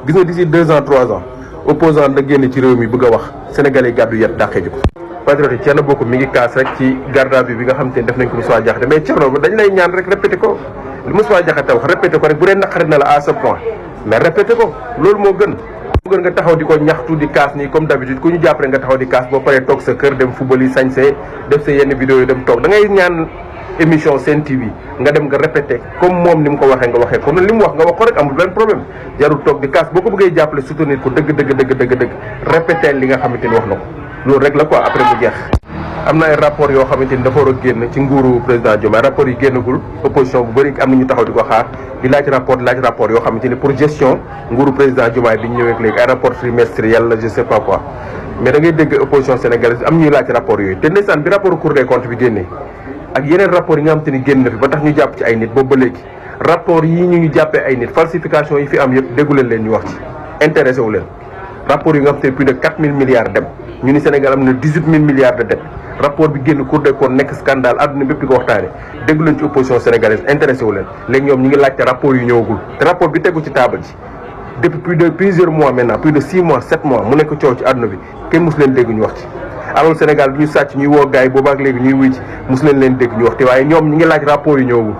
gis nga d'ici 2 ans 3 ans opposant da génn ci réew mi bëgg a wax sénégalais gàddu yet dàqee ji ko. patriote yi Thierno Bocoum mi ngi kaas rek ci garde à vue bi nga xam te ne def nañ ko Moustapha Diakhaté mais Thierno dañ lay ñaan rek répété ko li Moustapha Diakhaté wax répété ko rek bu dee naqari na la à ce point mais répété ko loolu moo gën. nga taxaw di ko ñaxtu di kaas nii comme d'habitude ku ñu jàpp rek nga taxaw di kaas boo paree toog sa kër dem football yi sañse def sa yenn vidéo yi dem toog da ngay ñaan émission Sen TV nga dem nga répété comme moom ni mu ko waxee nga waxee comme li mu wax nga wax ko rek amul benn problème jarul toog di kaas boo ko bëggee jàppale soutenir ko dëgg répété li nga xamante ni wax na ko loolu rek la quoi après mu jeex. am na ay rapport yoo xamante ni dafa war a génn ci nguuru président Diomaye rapport yi génnagul opposition bu bëri am na ñu taxaw di ko xaar di laaj rapport yoo xamante ni pour gestion nguuru président Diomaye bi ñu ñëwee léegi ay rapport trimestriel la je sais pas quoi mais da ngay dégg opposition sénégalaise am ñuy laaj rapport yooyu te ndeysaan bi rapport Cour des comptes bi génnee ak yeneen rapport yi nga xamante ni génn na fi ba tax ñu jàpp ci ay nit boobu ba léegi rapport yi ñu jàppee ay nit falsification yi fi am yëpp déggu leen ñu wax ci intéressé wu leen rapport yi nga xamante ni plus de 4000 milliards dem ñu ni Sénégal am na 18000 milliards de dette rapport bi génn Cour des comptes nekk scandale àdduna bépp di ko waxtaane déggu leen ci opposition sénégalaise intéressé wu leen léegi ñoom ñi ngi laajte rapport yu ñëwagul te rapport bi tegu ci table ji depuis plusieurs mois maintenant plus de 6 mois 7 mois mu nekk coow ci àdduna bi kenn mosu leen dégg ñu wax ci alors Sénégal bi ñu sàcc ñuy woo gars yi boobaak léegi ñuy wuy ci mosu leen dégg ñu wax te waaye ñoom ñi ngi laaj rapport yu ñëwagul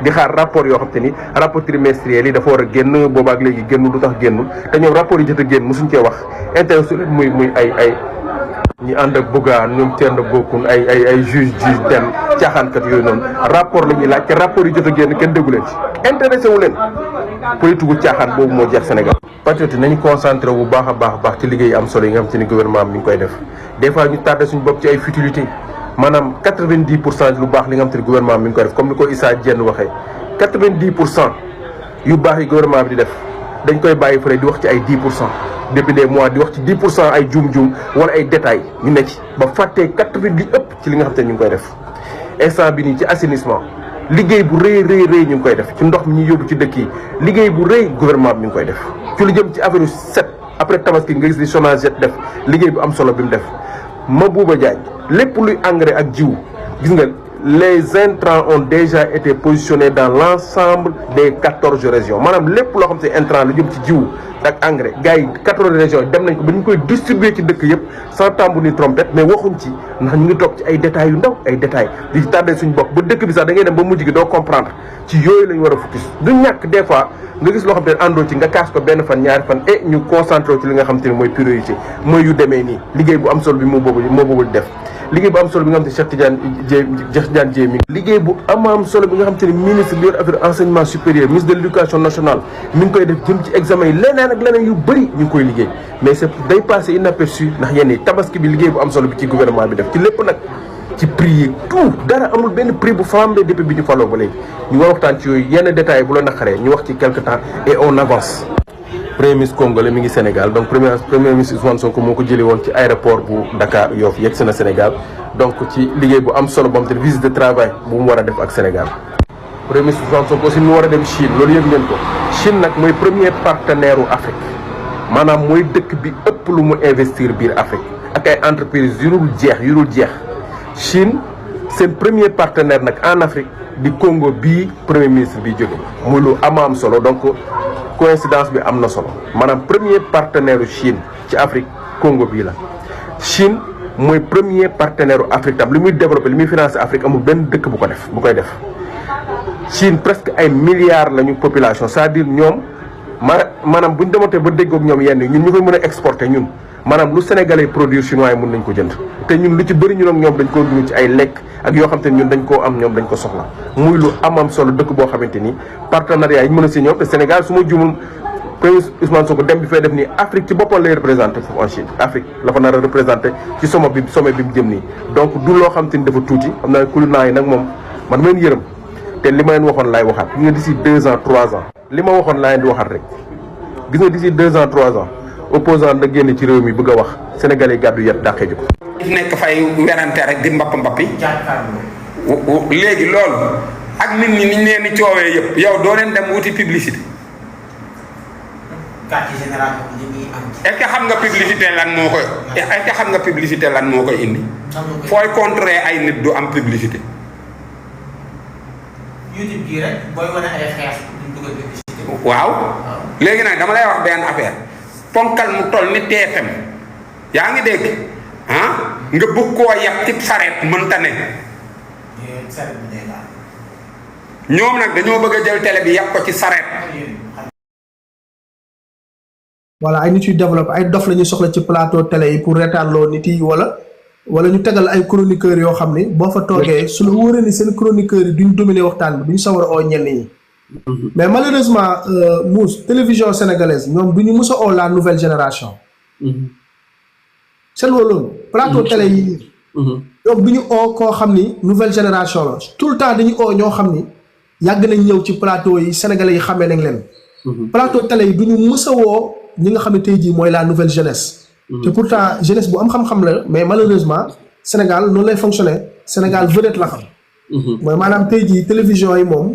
di xaar rapport yoo xam te ni rapport trimestriel yi dafa war a génn boobaak léegi génnul lu tax génnul te ñoom rapport yi jot a génn mosuñ cee wax intéressé leen muy ay ñi ànd ak Bougane ñoom Thierno Bocoum ay juge dem caaxaankat yooyu noonu rapport la ñuy laaj te rapport yi jot a génn kenn déggu leen ci intéressé wu leen politique gu caaxaan boobu moo jeex Sénégal. patriote nañu concentré bu baax a baax ci liggéey am solo yi nga xam te ni gouvernement bi mi ngi koy def des fois ñu tardé suñu bopp ci ay futilité maanaam 90% lu baax li nga xam te ni gouvernement bi mi ngi koy def comme ni ko Issa Diène waxee 90% yu baax yi gouvernement bi di def dañ koy bàyyi fële di wax ci ay 10%. depuis des mois di wax ci 10% ay juum wala ay détails ñu ne ci ba fàttee 80 li ëpp ci li nga xam te ne ñu ngi koy def instant bi nii ci assainissement liggéey bu rëy ñu ngi koy def ci ndox mi ñuy yóbbu ci dëkk yi liggéey bu rëy gouvernement bi mi ngi koy def ci lu jëm ci affaire set après tabaski nga gis li SONAGED def liggéey bu am solo bi mu def Mabouba Diagne lépp luy engrais ak jiw gis nga les intrants ont déjà été positionnés dans l'ensemble des 14 régions maanaam lépp loo xam te intrant lu jëm ci jiw ak engrais gars yi 14 régions dem nañ ko ba ñu koy distribuer ci dëkk yëpp sans tambour ni trompette mais waxuñ ci ndax ñu ngi toog ci ay détails yu ndaw ay détails di tardé suñu bopp ba dëkk bi sax da ngay dem ba mujj gi doo comprendre ci yooyu lañ war a focus du ñàkk des fois nga gis loo xam te ne àndoo ci nga kaas ko benn fan ñaari fan et ñu concentré ci li nga xam te ne mooy priorité mooy yu demee nii liggéey bu am solo bi moo boobu def liggéey bu am solo bi nga xam te Cheikh Tidiane Dièye mi liggéey bu am solo bi nga xam te ne ministre bi yor affaire enseignement supérieur ministre de l'éducation nationale mi ngi koy def jëm ci examen yi leneen ak leneen yu bëri ñu ngi koy liggéey mais c'est day passé inaperçu ndax yenn yi tabaski bi liggéey bu am solo bi ci gouvernement bi def ci lépp nag ci prix yi tout dara amul benn prix bu flambé depuis bi ñu faloo ba léegi ñu war waxtaan ci yooyu yenn détails bu la naqaree ñu wax ci quelque temps et on avance. premier ministre congolais mi ngi Sénégal donc premier ministre Ousmane Sonko moo ko jëlee woon ci aéroport bu Dakar Yoff yegg si na Sénégal donc ci liggéey bu am solo boo xam te visite de travail bu mu war a def ak Sénégal. premier ministre Ousmane Sonko aussi mu war a dem Chine loolu yëg ngeen ko Chine nag mooy premier partenaire u Afrique maanaam mooy dëkk bi ëpp lu mu investir biir Afrique ak ay entreprises yu dul jeex Chine seen premier partenaire nag en Afrique di Congo bii premier ministre bi jóge muy lu am solo donc coïncidence bi am na solo maanaam premier partenaire u Chine ci Afrique Congo bii la Chine mooy premier partenaire u Afrique tam li muy développé li muy financé Afrique amul benn dëkk bu koy def Chine presque ay milliards lañu population c'est-à-dire ñoom maanaam bu ñu dematee ba déggoog ñoom yenn ñun ñu koy mën a exporter ñun maanaam lu sénégalais produire chinois yi mën nañ ko jënd te ñun lu ci bëri ñun ak ñoom dañ koo dund ci ay lekk ak yoo xam te ñun dañ koo am ñoom dañ ko soxla muy lu am solo dëkk boo xamante ni partenariat yi mën a si ñoom te Sénégal su ma juumul premier Ousmane Sonko dem bi fay def nii Afrique ci boppam lay représenté foofu en Chine Afrique la fa nar a représenté ci sommet bi mu jëm nii donc du loo xam te ni dafa tuuti xam naa kulina yi nag moom man ma leen yërëm te li ma leen waxoon laay waxaat gis nga d'ici 2 ans 3 ans li ma waxoon laa leen di waxaat rek gis nga d'ici 2 ans 3 ans opposant da génn ci réew mi bëgg a wax sénégalais gàddu yet dàqee ji ko. nekk fay werante rek di mbappi léegi loolu ak nit ñi niñ leen di coowee yëpp yow doo leen dem wuti publicité. est-ce que xam nga publicité lan moo koy. est-ce que xam nga publicité lan moo koy indi. fooy contrer ay nit du am publicité. YouTube gii rek booy wane ay xeex duñ dugal publicité. waaw. léegi nag dama lay wax benn affaire ponkal mu toll ni TFM yaa ngi dégg nga bëgg koo yab ci sareet mënta ne ñoom nag dañoo bëgg a jël télé bi yab ko ci sareet. voilà ay nit yu développé ay dof la ñuy soxla ci plateau télé yi pour reetaanloo nit yi wala ñu tegal ay chroniqueurs yoo xam ni boo fa toogee su la wóoree ni seen chroniqueurs yi duñ dominer waxtaan bi duñ sawar a oo ñenn ñi. mais malheureusement Mouss télévision sénégalaise ñoom du ñu mës a oo la nouvelle génération. seen loolu plateau télé yi. ñoom du ñu oo koo xam ni nouvelle génération la tout le temps dañuy oo ñoo xam ni yàgg nañ ñëw ci plateau yi sénégalais yi xamee nañ leen. plateau télé yi du ñu mës a woo ñi nga xam ne tey jii mooy la nouvelle jeunesse. te pourtant jeunesse bu am xam-xam la mais malheureusement Sénégal noonu lay fonctionner Sénégal vedette la xam. mooy maanaam tey jii télévision yi moom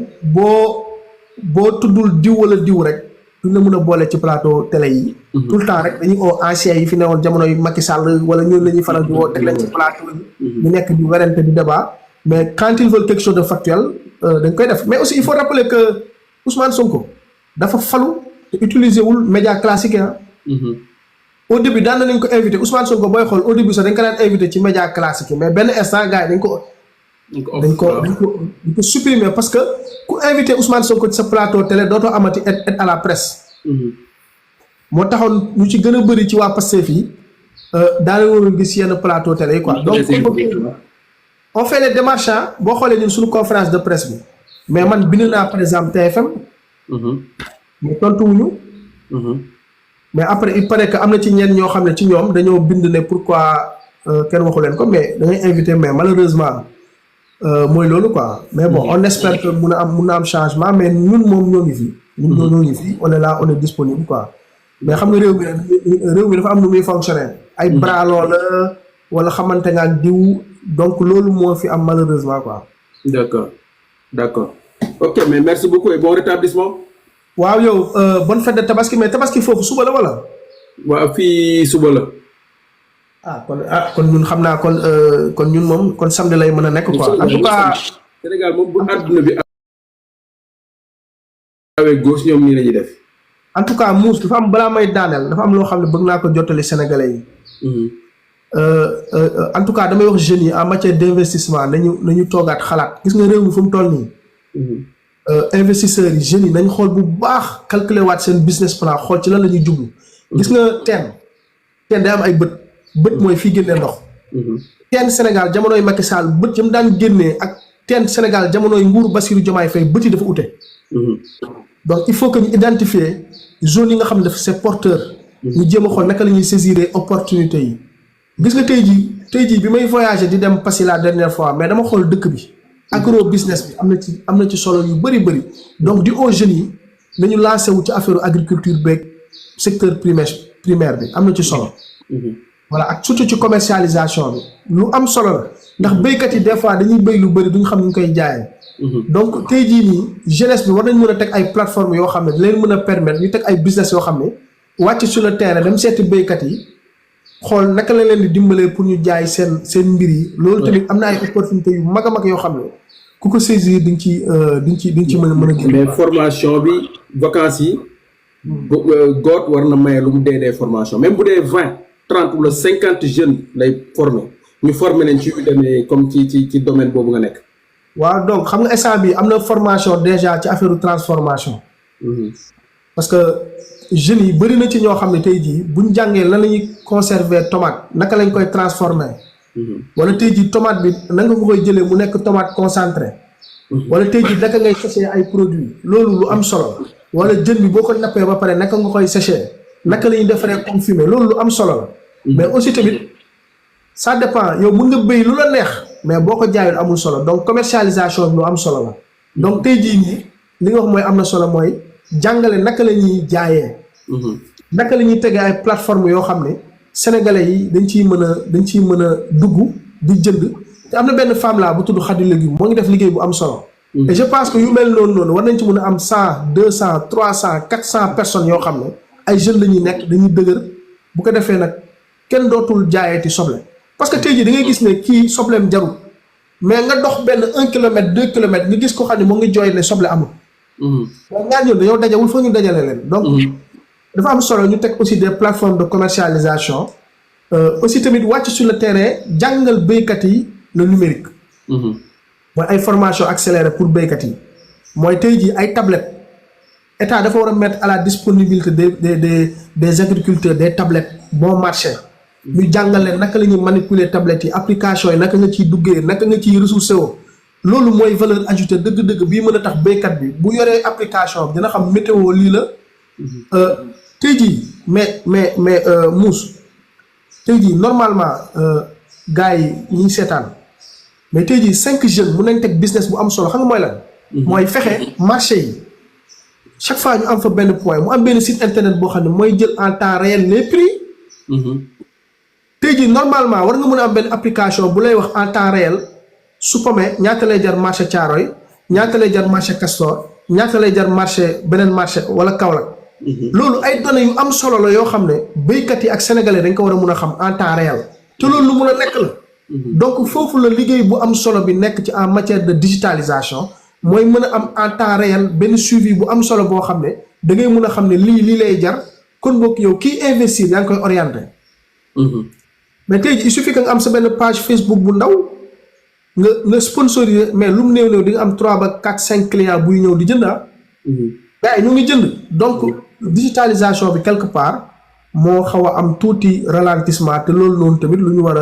boo tuddul diw wala diw rek duñ la mën a boole ci plateau télé yi. tout le temps rek dañuy oo anciens yi fi newoon jamono yu Macky Sall wala ñooñu la ñuy faral di woo teg leen ci plateau yi. ñu nekk di werante di débat mais quand ils veulent quelque chose de factuel dañ koy def mais aussi il faut rappeler que Ousmane Sonko dafa falu te utiliser wul média classique au début daan nañ ko invité Ousmane Sonko booy xool au début sax dañ ko daan invité ci média classique yi mais benn instant gars yi dañ ko supprimer parce que ku invité Ousmane Sonko ci sa plateau télé dootoo amati aide à la presse. moo taxoon ñu ci gën a bëri ci waa Pastef yi daanaka waroon gis yenn plateau télé yi quoi. donc on fait les démarches boo xoolee ñun suñu conférence de presse bi mais man bind naa par exemple TFM. mais tontuwuñu. mais après il paraît que am na ci ñenn ñoo xam ne ci ñoom dañoo bind ne pourquoi kenn waxu leen ko mais da ngay invité mais malheureusement mooy loolu quoi. mais bon on espère que mun na am changement mais ñun moom ñoo ngi fi. ñun ñoo ngi fi on est là on est disponible quoi. mais xam nga réew mi dafa am nu muy fonctionner. ay braloo la wala xamante nga ak diw donc loolu moo fi am malheureusement quoi. d'accord ok mais merci beaucoup et bon rétablissement. waaw yow bonne fête de tabaski mais tabaski foofu suba la wala. waaw fii suba la. kon ñun xam naa kon ñun moom kon samedi lay mën a nekk quoi. en tout cas Sénégal moom bu àdduna bi awee gauche ñoom nii la ñuy def. en tout cas Mouss dafa am balaa may daaneel dafa am loo xam ne bëgg naa ko jottali sénégalais yi. en tout cas damay wax jeunes yi en matière d' investissement nañu toogaat xalaat gis nga réew mi fu mu toll nii. investisseurs yi jeunes yi nañ xool bu baax calculer waat seen business plan xool ci lan la ñuy jublu. gis nga teen day am ay bët mooy fii génnee ndox. teen Sénégal jamonoy Macky Sall bët yam daan génnee ak teen Sénégal jamonoy nguuru Bassirou Diomaye Faye bët yi dafa ute. donc il faut que ñu identifier zone yi nga xam ne dafa c'est porteur. ñu jéem a xool naka la ñuy saisir opportunité yi. gis nga tey jii bi may voyager di dem Passy la dernière fois mais dama xool dëkk bi. agro business bi am na ci solo yu bëri donc di aux jeunes yi nañu lancé wu ci affaire agriculture beeg secteur primaire bi am na ci solo. voilà ak surtout ci commercialisation bi lu am solo la ndax béykat yi des fois dañuy béy lu bëri duñ xam ñu koy jaayee. donc tey jii nii jeunesse bi war nañ mën a teg ay plateformes yoo xam ne leen mën a permettre ñu teg ay business yoo xam ne wàcc sur le terrain dem seeti béykat yi xool naka la leen di dimbalee pour ñu jaay seen mbir yi. loolu tamit am na ay opportunités yu mag a mag yoo xam ne. ku ko saisir di nga ci mën a génn. mais formation bi vacances yi. góor war na maye lu mu dee formation même bu dee 20 30 wala 50 jeunes lay former ñu former leen ci yu demee comme ci domaine boobu nga nekk. waaw donc xam nga instant bi am na formation déjà ci affaire transformation. parce que jeunes yi bëri na ci ñoo xam ne tey jii buñ jàngee lan la ñuy conserver tomate naka lañ koy transformer. wala tey jii tomate bi na nga ko koy jëlee mu nekk tomate concentré. wala tey jii naka ngay séché ay produits loolu lu am solo. wala jën bi boo ko nappee ba pare naka nga koy séché naka la ñuy defaree comme fumier loolu lu am solo la. mais aussi tamit ça dépend yow mun nga béy lu la neex mais boo ko jaayul amul solo donc commercialisation bi lu am solo la. donc tey jii nii li nga wax mooy am na solo mooy jàngale naka la ñuy jaayee. naka la ñuy tegee ay plateformes yoo xam ne. Sénégalais yi dañ ciy mën a dugg di jënd te am na benn femme là bu tudd Khady Légume moo ngi def liggéey bu am solo. et je pense que yu mel noonu war nañ ci mën a am 100 200 300 400 personnes yoo xam ne ay jeunes la ñuy nekk dañuy dëgër bu ko defee nag kenn dootul jaayeeti soble. parce que tey jii da ngay gis ne kii sobleem jarul mais nga dox benn 1 kilomètre 2 kilomètres nga gis ko xam ne moo ngi jooy ne soble amul mais ñaar ñoom dañoo dajawul foo ñu dajale leen. donc dafa am solo ñu teg aussi des plateformes de commercialisation. aussi tamit wàcc sur le terrain jàngal béykat yi le numérique. mooy ay formation accélérée pour béykat yi. mooy tey jii ay tablettes état dafa war a mettre à la disponibilité des agriculteurs des tablettes bon marché. ñu jàngal leen naka la ñuy manipuler tablettes yi application yi naka nga ciy duggee naka nga ciy ressourcé woo. loolu mooy valeur ajoutée dëgg-dëgg bii mën a tax béykat bi bu yoree application bi dina xam météo lii la. tey jii mais Mouss tey jii normalement gars yi ñuy seetaan mais tey jii 5 jeunes mun nañ teg business bu am solo xam nga mooy lan. mooy fexe marché yi chaque fois ñu am fa benn point mu am benn site internet boo xam ne mooy jël en temps réel les prix. tey jii normalement war nga mën a am benn application bu lay wax en temps réel su pomme ñaata lay jar marché Thiaroye ñaata lay jar marché Castor ñaata lay jar marché beneen marché wala Kaolack. loolu ay données yu am solo la yoo xam ne béykat yi ak sénégalais dañ ko war a mun a xam en temps réel te loolu lu mun a nekk la. donc foofu la liggéey bu am solo bi nekk ci en matière de digitalisation mooy mën a am en temps réel benn suivi bu am solo boo xam ne da ngay mun a xam ne lii lay jar kon boog yow kii investir yaa ngi koy orienté. mais tey jii il suffit que nga am sa benn page Facebook bu ndaw nga sponsorisé mais lu mu néew di nga am 3 ba 4 5 clients buy ñëw di jënd gars yi ñu ngi jënd donc digitalisation bi quelque part moo xaw a am tuuti ralentissement te loolu noonu tamit lu ñu war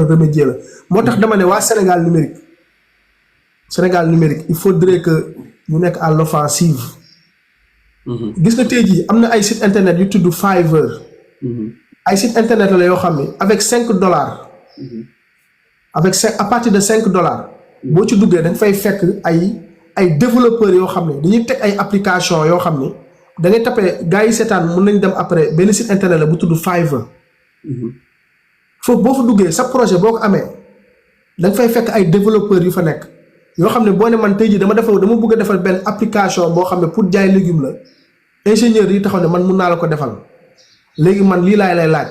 a remédier la moo tax dama ne waa Sénégal numérique il faudrait que ñu nekk à l'offensive. gis nga tey jii am na ay site internet yu tudd Fiverr. ay site internet la yoo xam ne avec $5 à partir de $5 boo ci duggee dañ fay fekk ay développeurs yoo xam ne dañuy teg ay application yoo xam ne da ngay tapé gars yi seetaan mën nañ dem après benn site internet la bu tudd Fiverr. foofu boo fa duggee sa projet boo ko amee da nga fay fekk ay développeurs yu fa nekk yoo xam ne boo ne man tey jii dama bëgg a defal benn application boo xam ne pour jaay légume la ingénieur yi taxaw ne man mun naa la ko defal léegi man lii laay lay laaj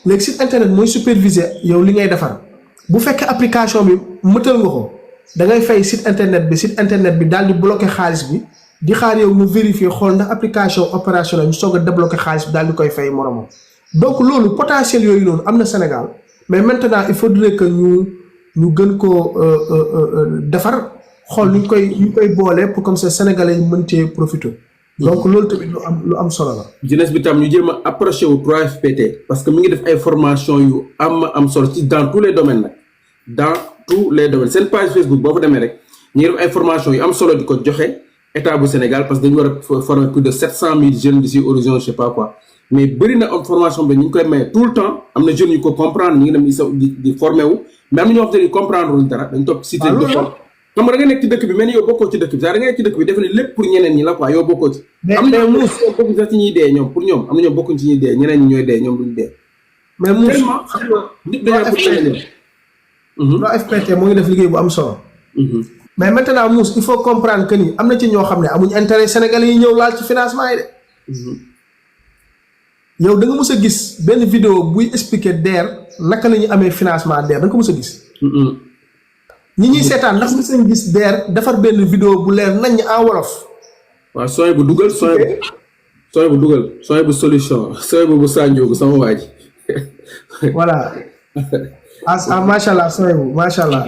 léegi site internet mooy superviser yow li ngay defar bu fekkee application bi mëtal nga ko da ngay fay site internet bi daal di bloquer xaalis bi di xaar yow mu vérifier xool ndax application opérationnelle ñu soog a débloquer xaalis bi daal di koy fay moromam. donc loolu potentiel yooyu noonu am na Sénégal mais maintenant il faudrait que ñu gën koo defar xool ñu koy boole pour comme ça sénégalais yi mën cee profiter. donc loolu tamit lu am solo la. jeunesse bi tam ñu jéem a approché wu 3FPT parce que mi ngi def ay formation yu am solo ci dans tous les domaines nag dans tous les domaines seen page Facebook boo fa demee rek ñu ngi def ay formation yu am solo di ko joxe état bu Sénégal parce que dañu war a former plus de 700 000 jeunes d'ici horizon je sais pas quoi mais bëri na am formation bi ñu ngi koy maye tout le temps am na jeunes yu ko comprendre ñu ngi dem di formé wu mais am na ñoo xam te ni comprendre wuñ dara dañ topp cité bi xam nga da nga nekk ci dëkk bi mais ni yow bokkoo ci dëkk bi sax da nga nekk ci dëkk bi defe ne lépp pour ñeneen ñi la quoi yow bokkoo ci am na ñoo bokkuñ sax ci ñuy dee ñoom pour ñoom am na ñoo bokkuñ ci ñuy dee ñeneen ñi ñooy dee ñoom duñ dee mais vraiment xam nga nit dañoo pour ñeneen ñi FPT moo ngi def liggéey bu am solo mais maintenant Mouss il faut comprendre que ni am na ci ñoo xam ne amuñ intérêt sénégalais yi ñëw laal ci financement yi de yow da nga mës a gis benn vidéo buy expliquer DER naka la ñuy amee financement DER da nga ko mës a gis ñi ñuy seetaan ndax mës nañ gis DER defar benn vidéo bu leer nañ en wolof. waaw sooy bu dugal sooy bu solution sooy bu Sanjoogu sama waa ji voilà ah macha allah sooy bu macha allah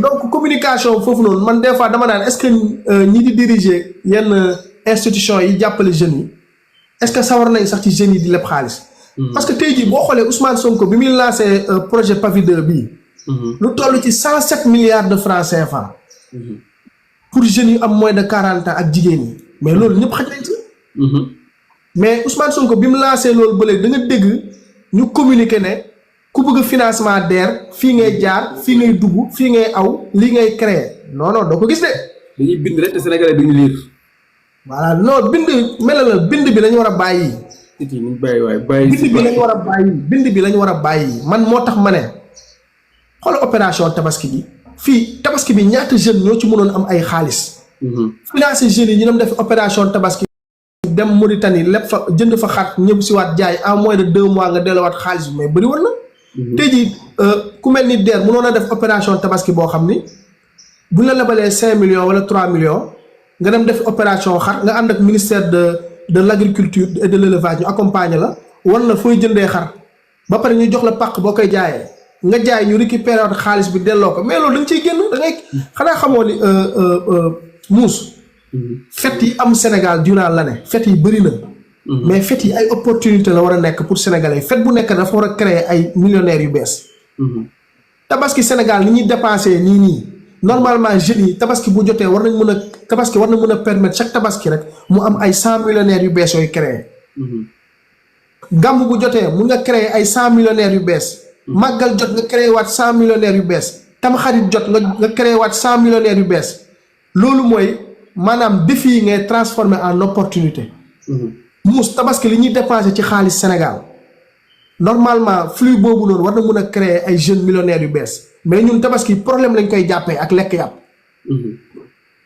donc communication foofu noonu man des fois dama naan est-ce que ñi di diriger yenn institution yi jàppale jeunes yi est-ce que sawar nañ sax ci jeunes yi di leb xaalis. parce que tey jii boo xoolee Ousmane Sonko bi muy lancé projet Pavi 2 bii. lu toll ci 107 milliards de francs CFA. pour jeunes yu am moins de 40 ans ak jigéen ñi mais loolu ñëpp xaj nañ ci. mais Ousmane Sonko bi mu lancé loolu ba léegi da nga dégg ñu communiquer ne ku bëgg financement DER fii ngay jaar fii ngay dugg fii ngay aw lii ngay créer non doo ko gis de. dañuy bind rek te Sénégalais duñu lire. voilà non bind bi lañu war a bàyyi. bind bi lañu war a bàyyi man moo tax ma ne. xoolal opération tabaski bi fii tabaski bi ñaata jeunes ñoo ci mënoon am ay xaalis. financer jeunes yi ñu dem def opération tabaski dem Mauritanie lépp fa jënd fa xar ñëpp si waat jaay en moins de 2 mois nga delluwaat xaalis bi mais bëri woon na. tey jii ku mel ni DER mënoon a def opération tabaski boo xam ni bu la lebalee 5 millions wala 3 millions nga dem def opération xar nga ànd ak ministère de l'agriculture et de l'élevage ñu accompagner la wan la fooy jëndee xar ba pare ñu jox la pàq boo koy jaayee nga jaay ñu récupérer xaalis bi delloo ko mais loolu da nga ciy génn da ngay xanaa xamoo ni muus fête yi am Sénégal durant l'année fête yi bëri na mais fête yi ay opportunité la war a nekk pour sénégalais fête bu nekk dafa war a créer ay millionnaires yu bees tabaski Sénégal ni ñuy dépensé nii normalement jeunes yi tabaski bu jotee war nañ mën a tabaski war na mën a permettre chaque tabaski rek mu am ay 100 millionnaires yu bees yooyu créé gàmm bu jotee mun nga créer ay 100 millionnaires yu bees màggal jot nga créé waat 100 millionnaires yu bees tamxarit jot nga créé waat 100 millionnaires yu bees loolu mooy maanaam défi yi ngay transformer en opportunité muus tabaski li ñuy dépensé ci xaalis Sénégal normalement flux boobu noonu war na mën a créer ay jeunes millionnaires yu bees mais ñun tabaski problème lañ koy jàppee ak lekk yàpp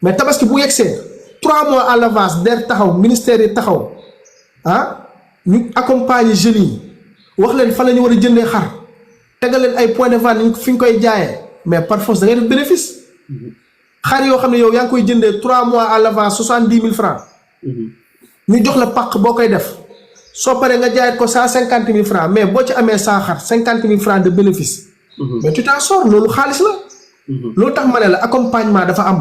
mais tabaski bu yegsee 3 mois à l'avance DER taxaw ministère yi taxaw ñu accompagner jeunes yi wax leen fan la ñu war a jëndee xar tegal leen ay point de vente fi ñu koy jaayee mais par force da ngay def bénéfice xar yoo xam ne yow yaa ngi koy jëndee 3 mois à l'avance 70 000 francs ñu jox la pàq boo koy def soo paree nga jaayet ko 150 000 francs mais boo ci amee 100 xar 50 000 francs de bénéfice mais tu t'en sors loolu xaalis la loolu tax ma ne la accompagnement dafa am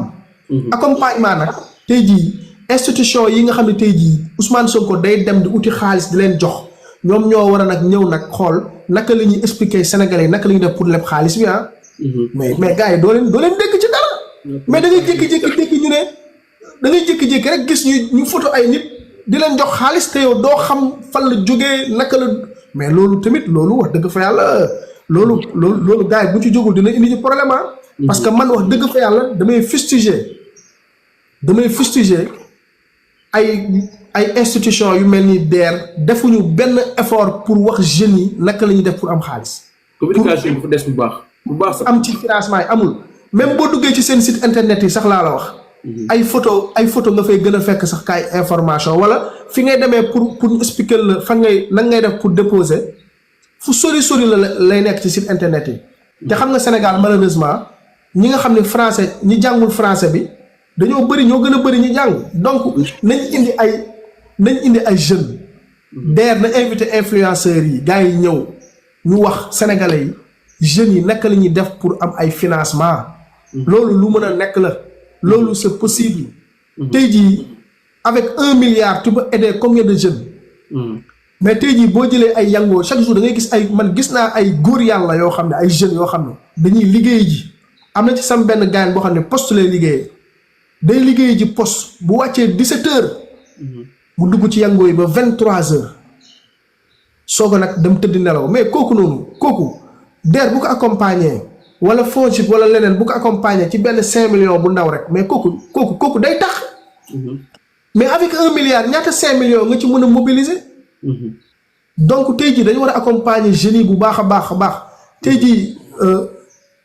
accompagnement nag tey jii institution yi nga xam ne tey jii Ousmane Sonko day dem di uti xaalis di leen jox ñoom ñoo war a nag ñëw nag xool naka la ñuy expliquer Sénégalais naka la ñuy def pour leb xaalis bi mais gars yi doo leen dégg ci dara mais da ngay jékki-jékki dégg ñu ne da ngay jékki-jékki rek gis ñu photo ay nit di leen jox xaalis te yow doo xam fan la jógee naka la mais loolu tamit loolu wax dëgg fa yàlla loolu gars yi bu ci jógul dina indi ci problème parce que man wax dëgg fa yàlla damay fustiger ay institution yu mel ni DER defuñu benn effort pour wax jeunes yi naka la ñuy def pour am xaalis. communication bi fa des bu baax sax am ci financement yi amul même boo duggee ci seen site internet yi sax laa la wax. ay photo nga fay gën a fekk sax kaay information wala fi ngay demee pour ñu expliquer la fan nan ngay def pour déposer fu sori la lay nekk ci site internet yi. te xam nga Sénégal malheureusement ñi nga xam ne français ñi jàngul français bi dañoo bëri ñoo gën a bëri ñi jàng donc nañ indi ay jeunes. DER na invité influenceurs yi gars yi ñëw ñu wax sénégalais yi jeunes yi naka la ñuy def pour am ay financement loolu lu mën a nekk la. loolu c'est possible. tey jii avec 1 milliard tu peux aider combien de jeunes. mais tey jii boo jëlee ay yangoo chaque jour da ngay gis man gis naa ay góor yàlla yoo xam ne ay jeunes yoo xam ne dañuy liggéey ji am na ci sam benn gaañ boo xam ne poste lay liggéeyee day liggéey ji poste bu wàccee 17 heures. mu dugg ci yangoo yi ba 23 heures soog a nag dem tëdd nelaw mais kooku DER bu ko accompagner. wala FONGIP wala leneen bu ko accompagner ci benn 5 millions bu ndaw rek mais kooku day tax. mais avec 1 milliard ñaata 5 millions nga ci mën a mobiliser. donc tey jii dañu war a accompagner jeunes yi bu baax a baax tey jii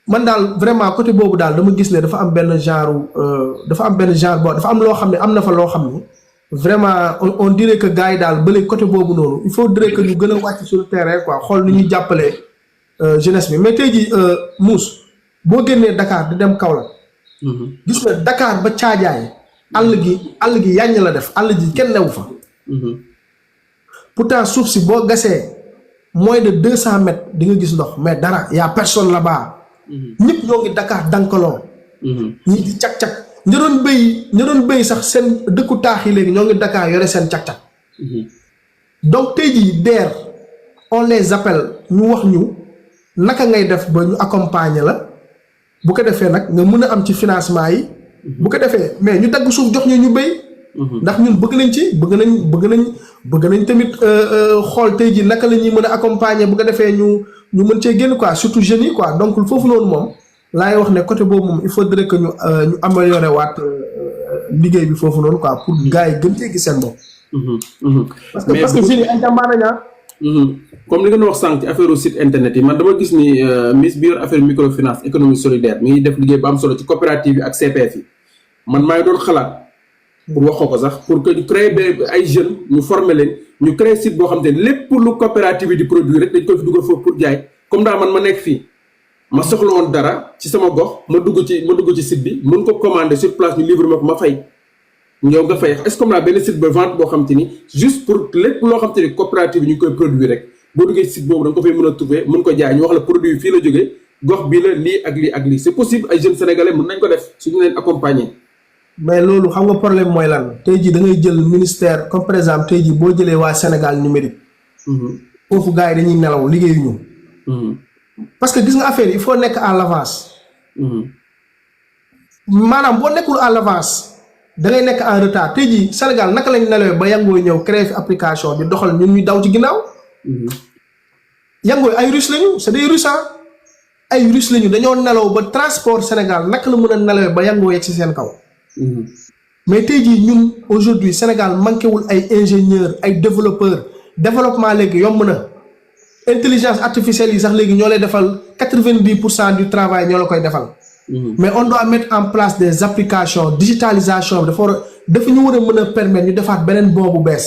man daal vraiment côté boobu daal dama gis ne dafa am benn genre boo dafa am loo xam ne am na fa loo xam ne vraiment on dirait que gars yi daal ba léegi côté boobu noonu il faudrait que ñu gën a wàcc sur le terrain quoi xool ni ñuy jàppalee. jeunesse bi mais tey jii Mouss boo génnee Dakar di dem Kaolack. gis na Dakar ba Caajaay àll gi yàññ la def àll ji kenn newu fa. pourtant suuf si boo gasee moins de 200 mètres di nga gis ndox mais dara y a personne là-bas. ñëpp ñoo ngi Dakar dankaloo. ñii di cag-cag ña doon béy sax seen dëkku taax yi léegi ñoo ngi Dakar yore seen cag-cag. donc tey jii DER on les appelle ñu wax ñu. naka ngay def ba ñu accompagner la bu ko defee nag nga mën a am ci financement yi. bu ko defee mais ñu dagg suuf jox ñu béy. ndax ñun bëgg nañ tamit xool tey ji naka la ñuy mën a accompagner bu ko defee ñu mën cee génn quoi surtout jeunes yi quoi donc foofu noonu moom laay wax ne côté boobu moom il faudrait que ñu améliorer waat liggéey bi foofu noonu quoi pour gars yi gën cee gis seen bopp. parce que jeunes yi ay jàmbaar nañu comme li nga wax sànq ci affaire site internet yi man dama gis ni Miss bi yor affaire microfinance économie solidaire mi ngi def liggéey bu am solo ci coopérative yi ak CPF yi man maa ngi doon xalaat pour waxoo ko sax pour que ñu créer ay jeunes ñu former leen ñu créer site boo xam te ne lépp lu coopérative yi di produire rek dañ koy fi dugal foofu pour jaay comme daa man ma nekk fii ma soxla woon dara ci sama gox ma dugg ci site bi mën ko commander sur place ñu livrer ma ko ma fay ñëw nga fay est-ce que comme naa benn site de vente boo xam te ni juste pour lépp loo xam te ni coopérative bi ñu ngi koy produire rek boo duggee site boobu da nga ko fay mën a trouver mën ko jaay ñu wax la produit bi fii la jógee gox bii la lii ak lii ak lii c'est possible ay jeunes sénégalais mën nañ ko def suñu leen accompagner. mais loolu xam nga problème mooy lan tey jii da ngay jël ministère comme par exemple tey jii boo jëlee waa Sénégal numérique. foofu gars yi dañuy nelaw liggéeyuñu. parce que gis nga affaire yi il faut nekk à l'avance. maanaam boo nekkul à l'avance da ngay nekk en retard tey jii Sénégal naka lañ nelawee ba Yangoy ñëw créer fi application di doxal ñun ñu daw ci ginnaaw. Yangoy ay Russes lañu c'est des Russes ay Russes lañu dañoo nelaw ba transport Sénégal naka la mën a nelawee ba Yangoy yegg ci seen kaw. mais tey jii ñun aujourd'hui Sénégal manqué wul ay ingénieurs ay développeurs développement léegi yomb na intelligence artificielle yi sax léegi ñoo lay defal 90% du travail ñoo la koy defal. mais on doit mettre en place des applications digitalisation bi dafa ñu war a mën a permettre ñu defaat beneen boobu bees.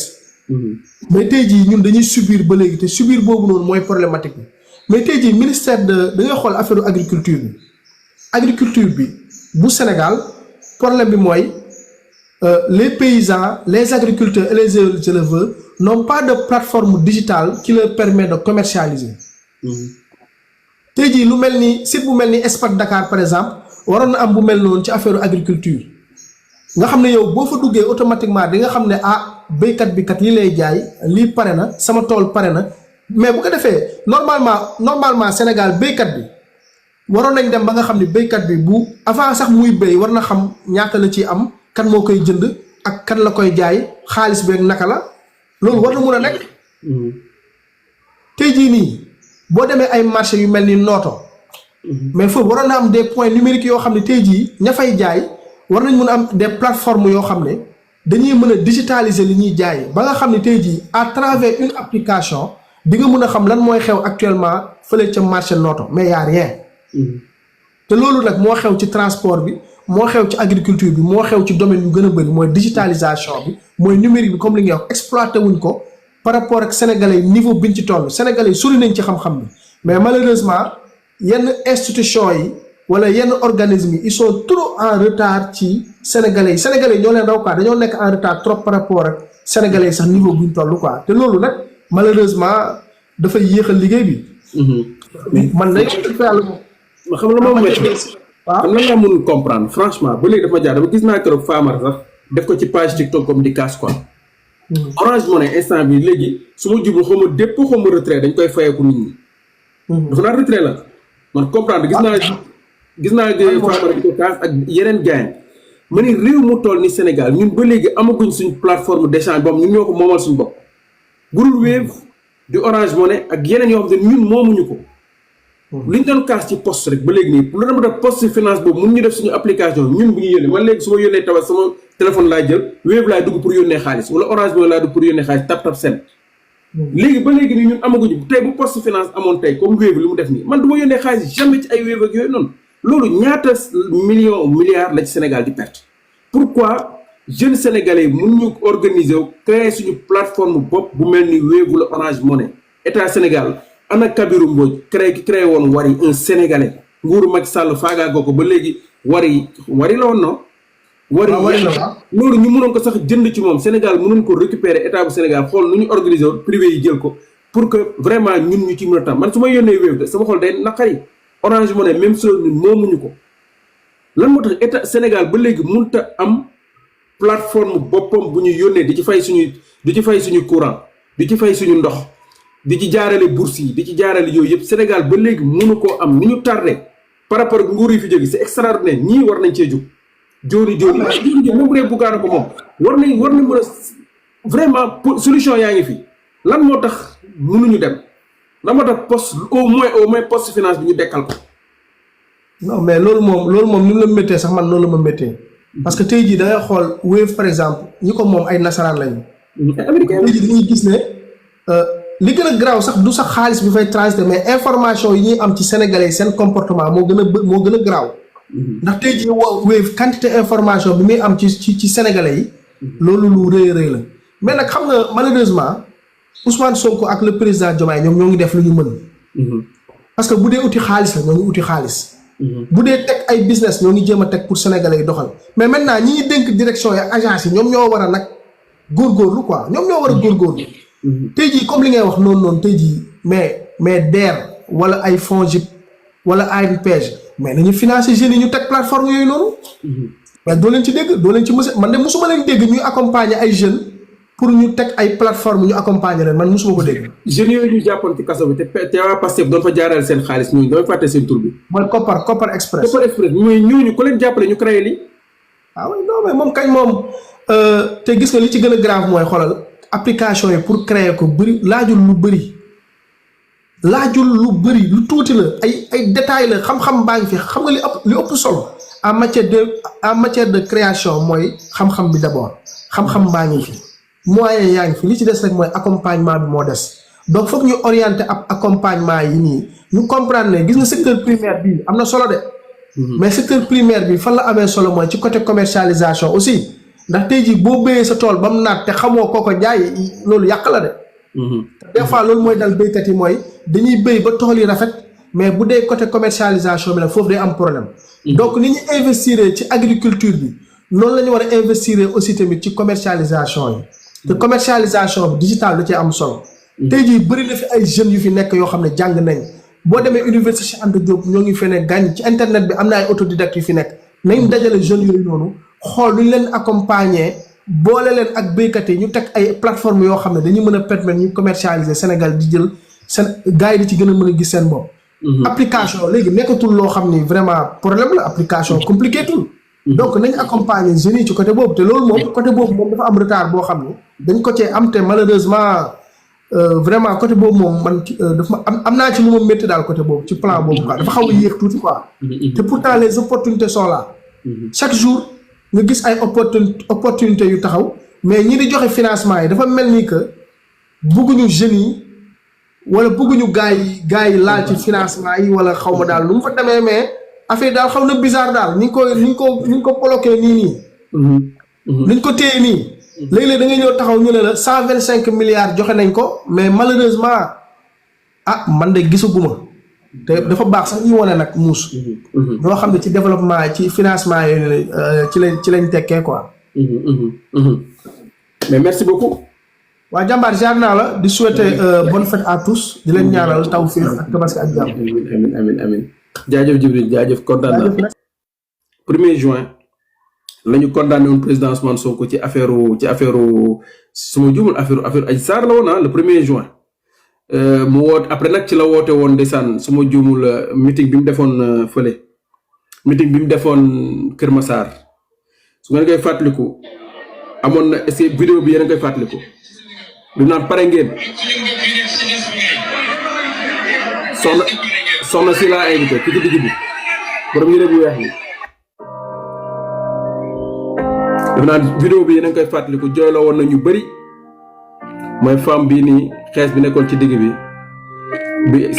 mais tey jii ñun dañuy subir ba léegi te subir boobu noonu mooy problématique bi mais tey jii ministère de da ngay xool affaire agriculture bi bu Sénégal problème bi mooy les paysans les agriculteurs et les éleveurs n'ont pas de plateforme digitale qui leur permet de commercialiser. tey jii lu mel ni site bu mel ni Espace Dakar par exemple waroon na am bu mel noonu ci affaire agriculture nga xam ne yow boo fa duggee automatiquement di nga xam ne béykat bi kat lii lay jaay lii pare na sama tool pare na mais bu ko defee normalement Sénégal béykat bi waroon nañ dem ba nga xam ne béykat bi bu avant sax muy béy war na xam ñaata la ci am kan moo koy jënd ak kan la koy jaay xaalis beeg naka la loolu war na mun a nekk. tey jii nii. boo demee ay marché yu mel ni Noto mais foofu waroon na am des points numériques yoo xam ne tey jii ña fay jaay war nañ mën a am des plateformes yoo xam ne dañuy mën a digitaliser li ñuy jaay ba nga xam ne tey jii à travers une application di nga mën a xam lan mooy xew actuellement fële ca marché Noto mais y a rien. te loolu nag moo xew ci transport bi moo xew ci agriculture bi moo xew ci domaine yu gën a bëri mooy digitalisation bi mooy numérique bi comme li nga wax exploité wuñ ko. par rapport ak sénégalais niveau biñ ci toll sénégalais sori nañ ci xam-xam bi mais malheureusement yenn institution yi wala yenn organismes yi ils sont trop en retard ci sénégalais yi ñoo leen raw quoi dañoo nekk en retard trop par rapport ak sénégalais yi sax niveau buñ toll quoi te loolu nag malheureusement dafay yéexal liggéey bi. man day yàlla moom. ma xam la moom métti. waaw xam nga mënul comprendre franchement ba léegi dafa jaar dama gis naa keroog Famara sax def ko ci page TikTok comme di casse quoi. Orange Money instant bi léegi su ma jublu xaw ma dépôt xaw ma retrait dañ koy fayeeku nit ñi. dafa naa retrait la man comprendre gis naa Famara di ko kaas ak yeneen gain ma ne réew mu toll ni Sénégal ñun ba léegi amaguñ suñ plateforme d'échange boobu ñun ñoo ko moomal suñu bopp. gurul Wave di Orange Money ak yeneen yoo xam ne ñun moomuñu ko. liñ doon kaas ci poste rek ba léegi nii lu dama def poste finance boobu mun ñu def suñu application ñun bu ñu yónnee man léegi su ma yónnee tawa sama téléphone laa jël Wave laay dugg pour yónnee xaalis wala Orange Money laa dugg pour yónnee xaalis tap seen léegi ba léegi nii ñun amaguñu tey bu poste finance amoon tey comme Wave li mu def nii man du ma yónnee xaalis jamais ci ay Wave ak yooyu noonu loolu ñaata milliards la ci Sénégal di perte pourquoi jeunes sénégalais yi mun ñu organiser wu créer suñu plateforme bopp bu mel ni Wave wala Orange Money état Sénégal ana Kabirou Mbodj créé woon Wari un sénégalais nguuru Macky Sall faagaagoo ko ba léegi Wari la woon non. Wari loolu ñu mënoon ko sax jënd ci moom Sénégal mënoon ko récupérer état bu Sénégal xool nu ñu organiser woon privé yi jël ko pour que vraiment ñun ñu ci mën a tam man su ma yónnee Wave de sama xol day naqari Orange Money même chose ñun moomuñu ko lan moo tax état Sénégal ba léegi mënut a am plateforme boppam bu ñu yónnee di ci fay suñu courant di ci fay suñu ndox. di ci jaarale bourse yi di ci jaarale yooyu yëpp Sénégal ba léegi mënu koo am ni ñu tardé par rapport ak nguur yi fi jóge c'est extraordinaire ñii war nañ cee jóg jooni même bu dee buggaana ko moom war nañ mën a vraiment solution yaa ngi fi lan moo tax mënuñu dem lan moo tax poste au moins poste finance bi ñu dekkal ko non mais loolu moom ni mu la méttee sax man loolu la ma méttee parce que tey jii da ngay xool Wave par exemple ñi ko moom ay nasaraan lañu tey jii dañuy gis ne li gën a garaaw sax du sax xaalis bi fay transiter mais information yi ñuy am ci sénégalais seen comportement moo gën a garaaw ndax tey jii Wave quantité information bi muy am ci sénégalais yi loolu lu rëy la mais nag xam nga malheureusement Ousmane Sonko ak le président Diomaye ñoom ñoo ngi def lu ñu mën parce que bu dee uti xaalis la ñoo ngi uti xaalis bu dee teg ay business ñoo ngi jéem a teg pour sénégalais yi doxal mais maintenant ñi ñuy dénk direction yi agence yi ñoom ñoo war a nag góorgóorlu quoi ñoom ñoo war a góorgóorlu. tey jii comme li ngay wax noonu tey jii mais DER wala ay FONGIP wala ANPEJ mais nañu financer jeunes yi ñu teg plateforme yooyu noonu. mais doo leen ci dégg doo leen ci man de musuma leen dégg ñuy accompagner ay jeunes pour ñu teg ay plateforme ñu accompagner leen man musuma ko dégg. jeunes yooyu ñu jàppoon ci kaso bi te waa Pastef doon fa jaarale seen xaalis ñooñu damay fàtte seen tur bi. mooy Kopar Express. Kopar Express mooy ñooñu ku leen jàppale ñu créé lii. ah oui non mais moom kañ moom te gis nga li ci gën a grave mooy xoolal application yi pour créer ko bëri laajul lu bëri lu tuuti la ay détails la xam-xam baa ngi fi xam nga li ëpp solo en matière de création mooy xam-xam bi d'abord xam-xam baa ngi fi moyen yaa ngi fi li ci des rek mooy accompagnement bi moo des donc foog ñu orienter ab accompagnement yi nii ñu comprendre ne gis nga secteur primaire bi am na solo de mais secteur primaire bi fan la amee solo mooy ci côté commercialisation aussi ndax tey jii boo béyee sa tool ba mu naat te xamoo kooko jaay loolu yàq la de des fois loolu mooy dal béykat yi mooy dañuy béy ba tool yi rafet mais bu dee côté commercialisation bi la foofu day am problème donc ni ñu investir ci agriculture bi noonu la ñu war a investir aussi tamit ci commercialisation yi te commercialisation bi digital da cee am solo tey jii bëri na fi ay jeunes yu fi nekk yoo xam ne jàng nañ boo demee université Cheikh Anta Diop ñoo ngi fene gàñ ci internet bi am na ay autodidacte yu fi nekk nañ dajale jeunes yooyu noonu xool lu ñu leen accompagner boole leen ak béykat yi ñu teg ay plateforme yoo xam ne dañu mën a permettre ñu commercialiser Sénégal di jël seen gars yi di ci gën a mën a gis seen bopp. application léegi nekkatul loo xam ni vraiment problème la application compliqué tul donc nañ accompagner jeunes yi ci côté boobu te loolu moom côté boobu moom dafa am retard boo xam ni dañ ko cee am te malheureusement vraiment côté boobu moom man dafa am naa ci lu ma métti daal côté boobu ci plan boobu quoi dafa xaw a yéex tuuti quoi. te pourtant les opportunités sont là chaque jour. nga gis ay opportunité yu taxaw mais ñi di joxe financement yi dafa mel ni que bëgguñu jeunes yi wala bëgguñu gars yi laal ci financement yi wala xaw ma daal lu mu fa demee mais affaire daal xaw na bizarre daal ni ñu ko bloqué nii. niñ ko téye nii. léeg-léeg da ngay ñëw taxaw ñu ne la 125 milliards joxe nañ ko mais malheureusement man de gisaguma. te dafa baax sax ñu wane nag muus. ñoo xam ne ci développement ci financement yi ci lañ tekkee quoi. mais merci beaucoup. waa jàmbaar jaar naa la di souhaiter bonne fête à tous di leen ñaanal tawfiq ak tabaski ak jàmm. amiin jaajëf Djibril jaajëf kontaan naa. 1er juin la ñu condamné woon président Ousmane Sonko ci affaire su ma juumul affaire Adji Sarr la woon le 1er juin. mu woote après nag ci la woote woon ndeysaan su ma juumul meeting bi mu defoon fële meeting bi mu defoon Kër Massar su ngeen koy fàttaliku amoon na est-ce que vidéo bi yéen a koy fàttaliku du naan pare ngeen soxna si laa invité ci digg bi borom yére bu weex bi daf naan vidéo bi yéen a koy fàttaliku jooyloo woon na ñu bëri mooy femme bii nii xees bi nekkoon ci digg bi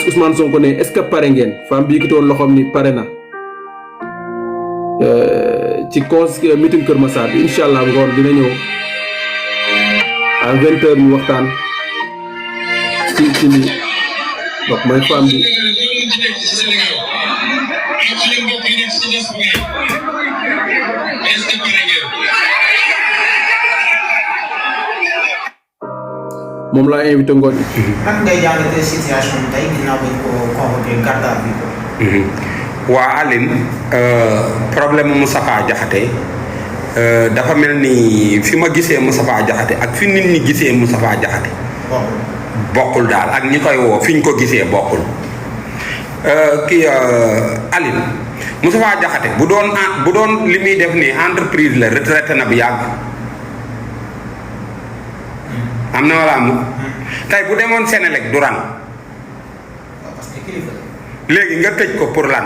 Ousmane Sonko ne est-ce que pare ngeen femme bi yëkkati woon loxoom ni pare na ci meeting Kër Massar bi incha allah ngoon dina ñëw à 20h ñu waxtaan ci lii donc mooy femme bi. moom laa invité ngoon yi. naka ngay jàngatee situation bi tey ginnaaw bañ ko convoqué garde à vue. waa Aline problème Moustapha Diakhaté dafa mel ni fi ma gisee Moustapha Diakhaté ak fi nit ñi gisee Moustapha Diakhaté. bokkul daal ak ñi koy woo fi ñu ko gisee bokkul. Aline Moustapha Diakhaté bu doon li muy def nii entreprise la retraité na bu yàgg. am na wala amul tey bu demoon Sénélec du ran parce que kilifa léegi nga tëj ko pour lan.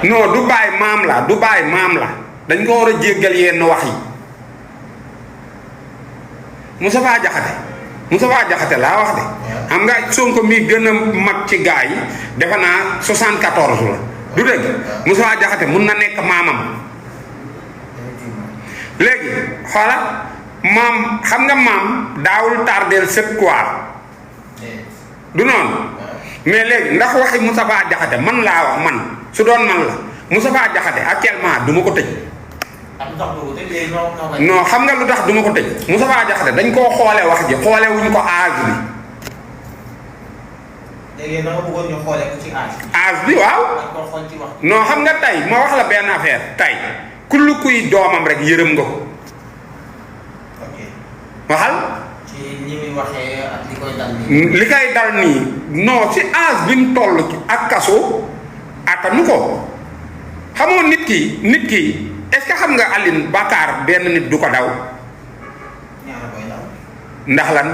non du bàyyi maam la dañ ko war a jéggal yenn wax yi Moustapha Diakhaté laa wax de xam nga Sonko mi gën a mag ci gaa yi defe naa 74 la du dëgg Moustapha Diakhaté mun na nekk maamam. léegi xoola maam xam nga maam daawul tardeel sët quoi du noonu mais léegi ndax waxi Moustapha Diakhaté man laa wax man su doon man la Moustapha Diakhaté actuellement du ma ko tëj. non xam nga lu tax du ma ko tëj Moustapha Diakhaté dañ koo xoole wax ji xoole wuñ ko âge bi. léegi da nga bëggoon ñu xoolee ko ci âge. âge bi waaw. non xam nga tey ma wax la benn affaire tey kullu kuy doomam rek yërëm nga ko. ok waxal. ci ni muy waxee ak li koy dal nii. li koy dal nii non ci âge bi mu toll ak kaso attanu ko xamoo nit ki est-ce que xam nga Aline Bakar benn nit du ko daw. ñaara koy daw. ndax lan.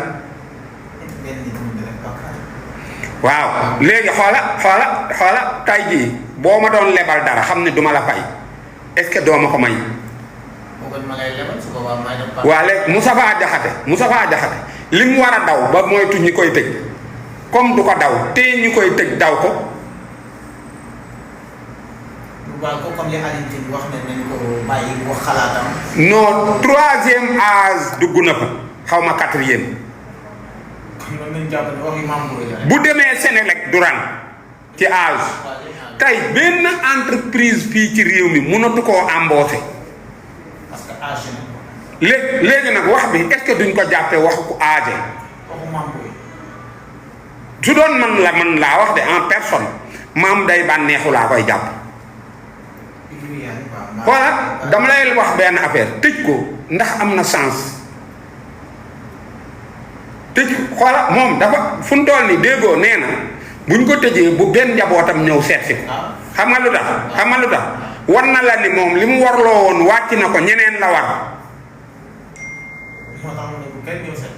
benn nit mu def Bakar. waaw léegi xoola tay jii boo ma doon lebal dara xam ne duma la fay est-ce que doo ma ko may. boo ma lay lebal su boobaa may def. waa léegi Moustapha Diakhaté li mu war a daw ba moytu ñi koy tëj comme du ko daw te ñi koy tëj daw ko. waaw ko comme li Aline Tine wax ne nañ ko bàyyi wax xalaatam. non 3e âge dugg na ko xaw ma 4e. kon mën nañu jàpp ne waxi Mame Boye la. bu demee Sénélec du rang ci âge tey benn entreprise fii ci réew mi mënatu koo embaucher. parce que âge na. léegi nag wax bi est-ce que duñ ko jàppee wax ku âgé. waxu Mame Boye. su doon man laa wax de en personne maam day bànneexu laa koy jàpp. voilà dama lay wax benn affaire tëj ko ndax am na sens tëj xoola moom dafa fu mu toll nii déggoo nee na buñ ko tëjee bu benn njabootam ñëw seet si ko xam nga lu tax war na la ni moom li mu warloo woon wàcc na ko ñeneen la war. moo tax mu ne bu kenn ñëw seet.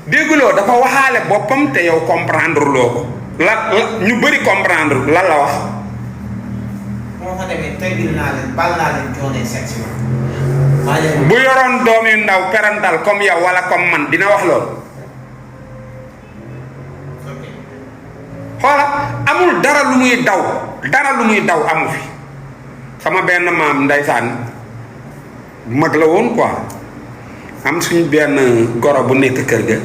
dégguloo dafa waxaale boppam te yow comprendre loo ko la ñu bëri comprendre lan la wax. moo fa demee teggil naa leen bal naa leen joonee section. bu yoroon doom yu ndaw parental comme yow wala comme man dina wax loolu. xoola amul dara lu muy daw amu fi sama benn maam ndeysaan mag la woon quoi am suñu benn goro bu nekk kër ga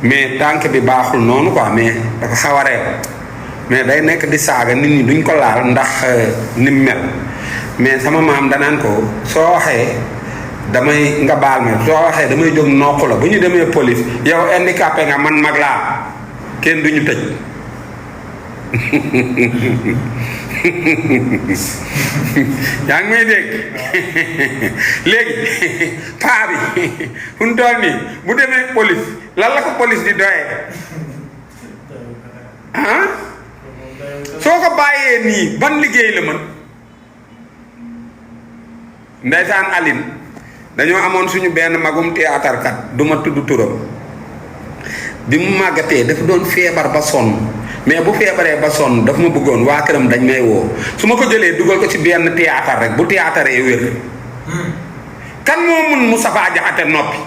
mais tànk bi baaxul noonu quoi mais dafa xaw a reew mais day nekk di saaga nit ñi duñ ko laal ndax ni mu mel mais sama maam danaan ko soo waxee damay nga baal ma soo waxee damay jóg noq la bu ñu demee police yow handicapé nga man mag laa kenn duñu tëj yaa ngi may dégg léegi paa bi fu mu toll nii bu demee police lan la ko police di doyee ah soo ko bàyyee nii ban liggéey la mën ndeysaan Aline dañoo amoon suñu benn magum théâtre kat du ma tudd turam bi mu màggatee dafa doon feebar ba sonn mais bu feebaree ba sonn daf ma bëggoon waa këram dañ may woo su ma ko jëlee dugal ko ci benn théâtre rek bu théâtre yi wér kan moo mun Moustapha Diakhaté noppi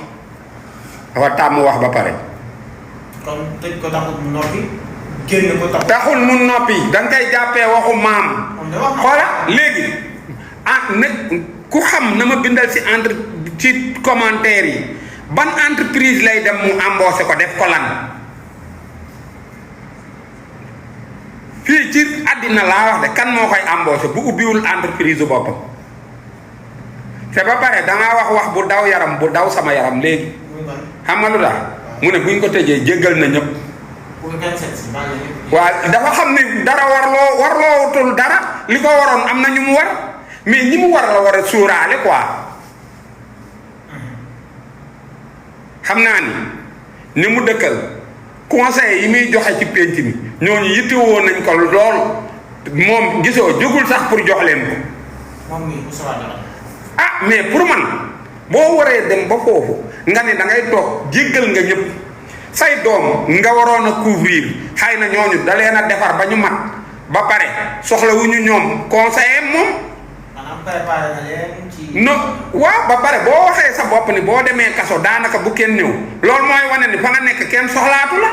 dafa tàmm wax ba pare. kon tëj ko taxul mu noppi génn ko taxul mu noppi da nga koy jàppee waxu maam. xoola léegi ne ku xam na ma bindal ci commentaire yi ban entreprise lay dem mu embauché ko def ko lan. fii ci àddina laa wax de kan moo koy embauché bu ubbiwul entreprise su boppam te ba pare dangaa wax bu daw yaram bu daw sama yaram léegi xam nga lu tax mu ne buñ ko tëjee jéggal na ñëpp. waaw dafa xam ne dara warlootul dara li ko waroon am na ñu mu war mais ñi mu war la war a suuraale quoi xam naa ni mu dëkkal conseil yi muy joxe ci pénc mi ñooñu yittewoo nañ ko lool moom gisoo jógul sax pour jox leen ko. moom mii ah mais pour man boo waree dem ba foofu nga ne da ngay toog jéggal nga ñëpp say doom nga waroon a couvrir xëy na ñooñu da leen a defar ba ñu mat ba pare soxlawuñu ñoom conseiller moom. maanaam préparé na leen ci. non waaw ba pare boo waxee sa bopp ni boo demee kaso daanaka bu kenn ñëw loolu mooy wane ni fa nga nekk kenn soxlaatu la.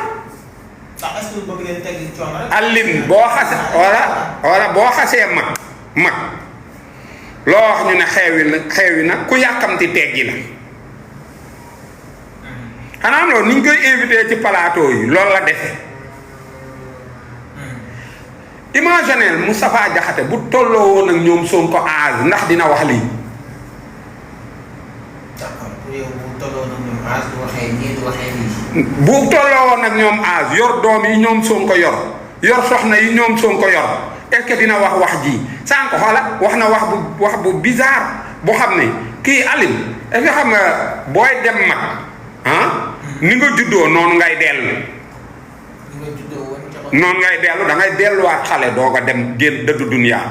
est-ce que bëgg leen teggi coono rek. Aline boo xasee wala boo xasee mag loo wax ñu ne xeewi na ku yàkkamti teggi la xanaa am loolu ni ñu koy invité ci plateau yi loolu la defe imaginel Moustapha Diakhaté bu tolloo woon ak ñoom Sonko âge ndax dina wax lii. d'accord pour yow bu tolloo nag ñoom âge du waxee nii du waxee nii. bu tolloo woon ak ñoom âge yor doom yi ñoom Sonko yor soxna yi ñoom Sonko yor est-ce que dina wax ji sànq xoola wax na wax bu bizarre boo xam ne kii Aline est-ce que xam nga booy dem mag ni nga juddoo noonu ngay dellu. noonu ngay dellu da ngay delluwaat xale doog a dem génn dëddu duniyaa.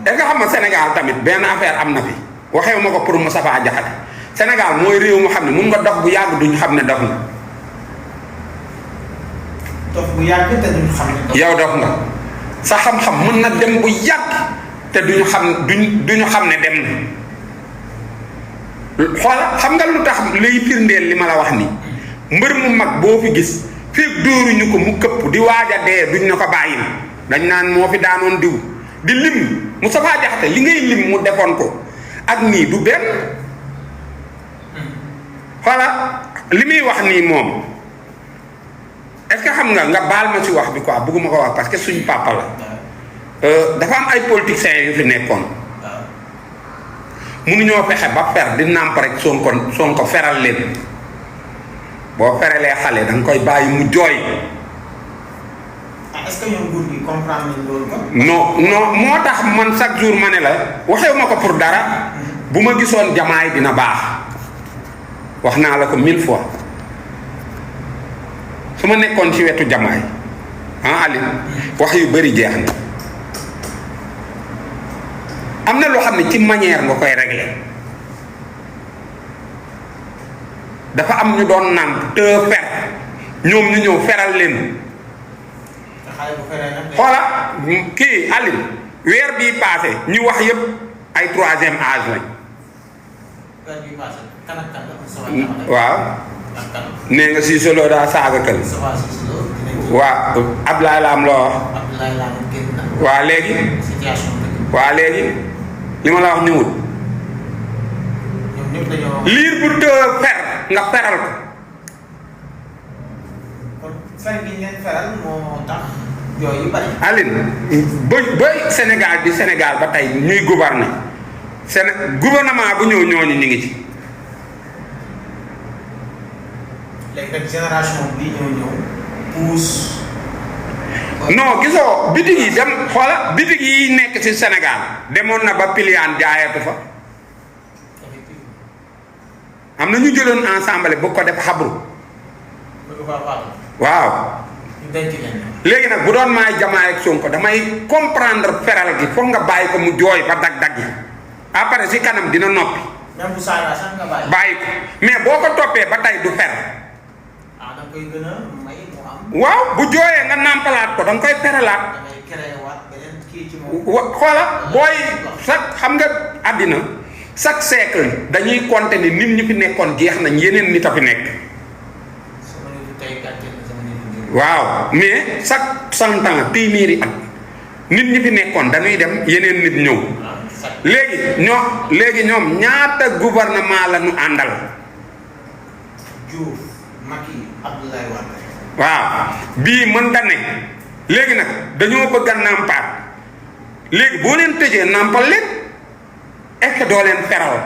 est-ce que xam nga Sénégal tamit benn affaire am na fi waxewu ma ko pour Moustapha Diakhaté Sénégal mooy réew mu xam ne mun nga dox bu yàgg duñ xam ne dox nga. dox bu yàgg te duñ xam ne. yow dox nga sa xam-xam mën na dem bu yàgg te duñu xam ne dem na xoola xam nga lu tax liy firndeel li ma la wax nii mbër mu mag boo fi gis fekk dóoruñu ko mu këpp di waaj a dee duñ na ko bàyyi dañ naan moo fi daanoon diw di lim Moustapha Diakhaté li ngay lim mu defoon ko ak nii du benn xoola li muy wax nii moom est-ce que xam nga baal ma ci wax bi quoi bëgguma ko wax parce que suñ papa la dafa am ay politiciens yu fi nekkoon mënuñoo fexe ba fer di nàmp rek Sonko feral leen boo feralee xale da nga koy bàyyi mu jooy. est-ce que ñoom nguur gi comprendre nañ loolu ko. non moo tax man chaque jour ma ne la waxewu ma ko pour dara bu ma gisoon jamaay dina baax wax naa la ko 1000 fois su ma nekkoon ci wetu jamaay Aline wax yu bëri jeex na. am na loo xam ne ci manière nga koy régler dafa am ñu doon nàmp te fer ñoom ñu ñëw feral leen. xoola kii Aline weer bii passé ñu wax yëpp ay 3e âge lañ. waaw. nee nga si solo daa saaga kël. waaw Abdoulaye Lam loo wax. waaw léegi. waaw léegi. li ma la wax ñëwul liir bu tëë fer nga feral ko. kon fer gi ngeen feral moo tax yooyu bari. Aline ba Sénégal di Sénégal ba tey ñuy gouverner gouvernement bu ñëw ñooñu ñu ngi ci. léegi nag génération bii ñëw pousse. non gisoo bitig yi dem xoola bitig yi nekk ci Sénégal demoon na ba piliyaan jaayatu fa am na ñu jëloon ensemble bu ko def xabru waaw léegi nag bu doon maay jamaay ak Sonko damay comprendre feral gi foog nga bàyyi ko mu jooy ba dag-dag yi après ci kanam dina noppi même bu saaga sax nga bàyyi ko mais boo ko toppee ba tey du fer da koy gën a may mu am. waaw bu jooyee nga nàmpalaat ko da nga koy feralaat. da ngay créé waat beneen kii ci moom. xoola booy chaque xam nga àddina chaque siècle dañuy compter ni nit ñi fi nekkoon jeex nañ yeneen nit a fi nekk. waaw mais chaque 100 ans téeméeri at nit ñi fi nekkoon dañuy dem yeneen nit ñëw. léegi ñoom ñaata gouvernement la ñu àndal. Diouf Macky Abdoulaye Wade. waaw bii mën da ne léegi nag dañoo bëgg a nàmpaat léegi boo leen tëjee nàmpal leen est-ce que doo leen feral.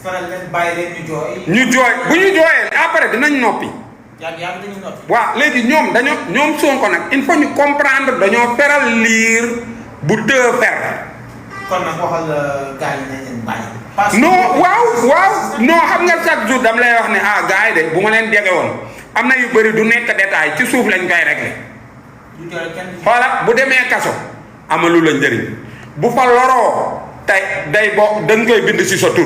feral leen bàyyi leen ñu jooy. ñu jooy bu ñu jooyee après dinañ noppi. yàgg dañuy noppi. waaw léegi ñoom Sonko nag il faut ñu comprendre dañoo feral liir bu tëë fer. kon nag waxal gars yi nañ leen bàyyi. non waaw non xam nga chaque jour dama lay wax ne gars yi de bu ma leen jege woon am na yu bëri du nekk détail ci suuf lañ koy régler. xoola bu demee kaso amalu la njëriñ bu fa loroo tey day bokk dañ koy bind ci sa tur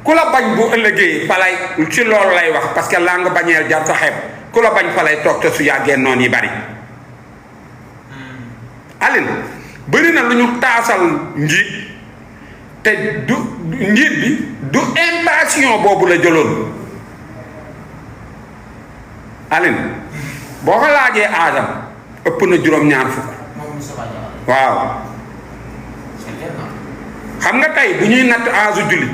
ku la bañ bu ëllëgee fa lay ci loolu lay wax parce que laa nga bañeel jar sa xeeb ku la bañ fa lay toog te su yàggee noonu yi bari. Aline bëri na lu ñu taasal njiit te du njiit bi du intention boobu la jëloon. Aline boo ko laajee aadam ëpp na juróom-ñaar fukk. waaw xam nga tey bu ñuy natt âge jullit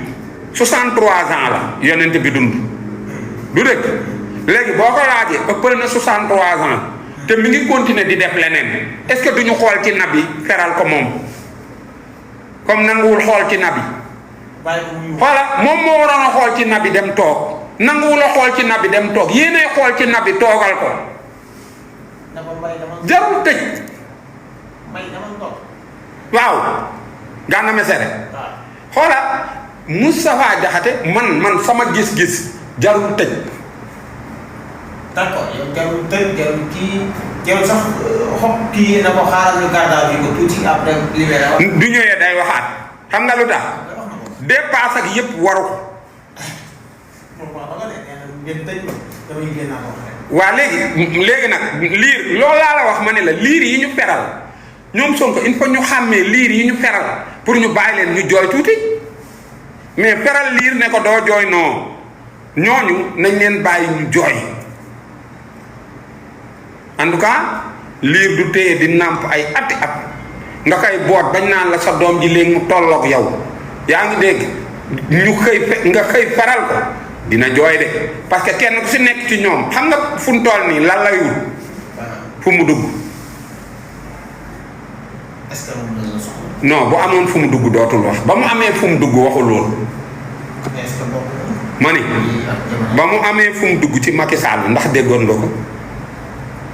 63 ans la yonent bi dund du dëgg léegi boo ko laajee ëppal na 63 ans te mi ngi continuer di def leneen est-ce que duñu xool ci nabi feral ko moom comme nanguwul xool ci nabi voilà moom moo waroon a xool ci nabi dem toog nanguwul a xool ci nabi dem toog yéenay xool ci nabi toogal ko jarul tëj waaw Gana Messere xoola Moustapha Diakhaté man sama gis-gis jarul tëj d'accord yow jarul tëj jarul kii jarul sax xob kii na ko xaaral ñu garde à vue ko tuuti après libéré wax du ñëwee day waxaat xam nga lu tax dépasse ak yëpp waru ko waa léegi nag liir loolu laa la wax ma ne la liir yi ñu feral ñoom Sonko il faut ñu xàmmee liir yi ñu feral pour ñu bàyyi leen ñu jooy tuuti mais feral liir ne ko doo jooy non ñooñu nañ leen bàyyi ñu jooy en tout cas liir du téye di nàmp ay ati at nga koy boot bañ naan la sa doom ji léegi mu tolloog yow yaa ngi dégg ñu nga xëy feral ko dina jooy de parce que kenn ku si nekk ci ñoom xam nga fu mu toll nii lan lay wut fu mu dugg est-ce que moom la soxla non bu amoon fu mu dugg dootul wax ba mu amee fu mu dugg waxul loolu est-ce que bokk ma ni ba mu amee fu mu dugg ci Macky Sall ndax déggoon nga ko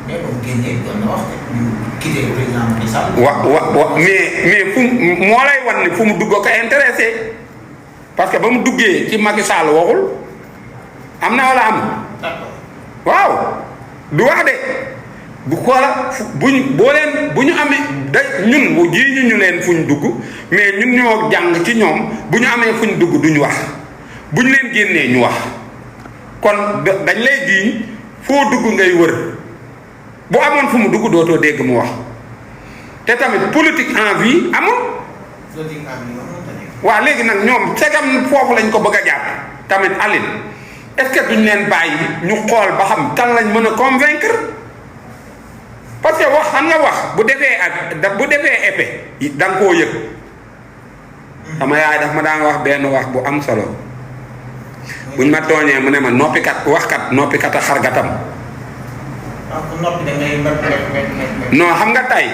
mais boobu génnee doon na wax de ñu quitté président Macky Sall mais fu moo lay wan ni fu mu dugg ko intéressé parce que ba mu duggee ci Macky Sall waxul am na wala am d'accord waaw du wax de bu xoola bu ñu amee da ñun bu ji ñu leen fu ñu dugg mais ñun ñoo jàng ci ñoom bu ñu amee fu ñu dugg duñu wax bu ñu leen génnee ñu wax kon dañ lay jiiñ foo dugg ngay wër bu amoon fu mu dugg dootoo dégg mu wax te tamit politique en vie amul waaw léegi nag ñoom segam foofu lañ ko bëgg a jàpp tamit Aline est-ce que duñ leen bàyyi ñu xool ba xam kan lañ mën a convaincre parce que wax xam nga wax bu defee épée da nga koo yëg sama yaay daf ma daan wax benn wax bu am solo buñ ma tooñee mu ne ma noppikat a xargatam non xam nga tey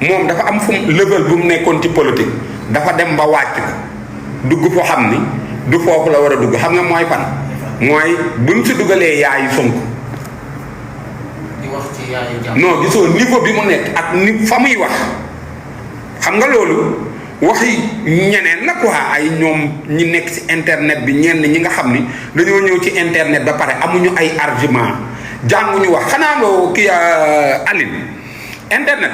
moom dafa am fu level bu mu nekkoon ci politique dafa dem ba wàcc ko dugg foo xam ni du foofu la war a dugg xam nga mooy fan mooy buñ si dugalee yaayu Sonko non gisoo niveau bi mu nekk ak ni fa muy wax xam nga loolu waxi ñeneen la quoi ay ñoom ñi nekk ci internet bi ñenn ñi nga xam ni dañoo ñëw ci internet ba pare amuñu ay argument jànguñu wax xanaa loo kii Aline internet